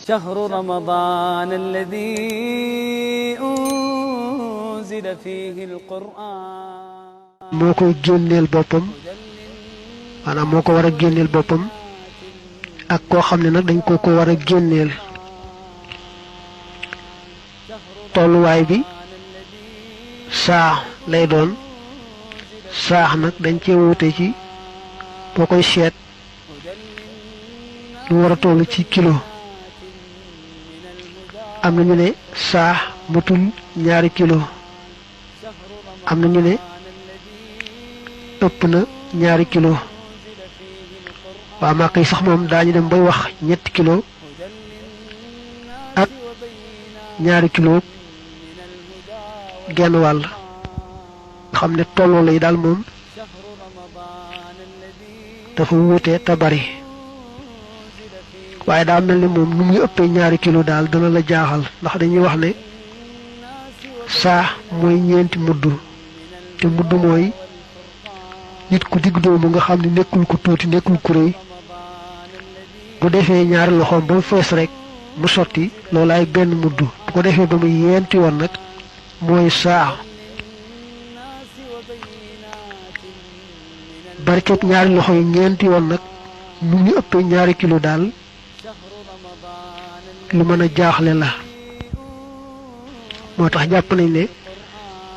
شهر رمضان الذي أنزل فيه القرآن moo koy génneel boppam maanaam moo ko war a génneel boppam ak koo xam ne nag dañ ko war a génneel tolluwaay bi saax lay doon saax nag dañ cee wuute ci boo koy seet lu war a toll ci kilo am na ñu ne saax matul 2 kilo am na ñu ne ëpp na 2 kilo waa Màkka yi sax moom daañu dem bay wax 3 kilo ak 2 kilo genn wàll nga xam ne tolloo lay daal moom dafa wuute te bari waaye daa mel ni moom nu muy ëppee 2 kilo daal dana la jaaxal ndax dañuy wax ne saax mooy 4 mudd te mudd mooy nit ku digg doomu nga xam ne nekkul ku tuuti nekkul ku rëy bu defee 2 loxoom ba mu fees rek mu sotti loolaay benn mudd bu ko defee ba muy 4 yoon nag mooy saax barket 2 loxo yi 4 yoon nag nu ñu ëppee 2 kilo daal lu mën a jaaxle la moo tax jàpp nañ ne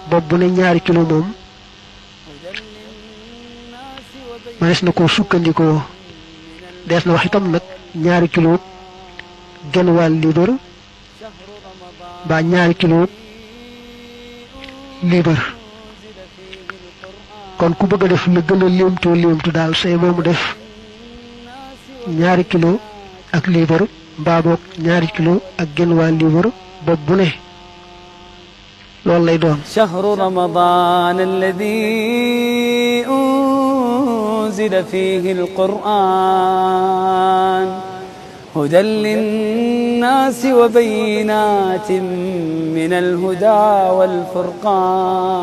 bopp bu ne 2 kilo moom manees na ko sukkandikoo dees na wax itam nag 2 kilo genn wàll liibar mbaa 2 kilo liibar kon ku bëgg a def la gën a léemtu daal say moomu def 2 kilo ak liibar mbaa boog 2 kilo ak genn wàll liibar bopp bu ne loolu lay doon. شهر رمضان الذي أنزل فيه القرآن هدى للناس وبينات من الهدى والفرقان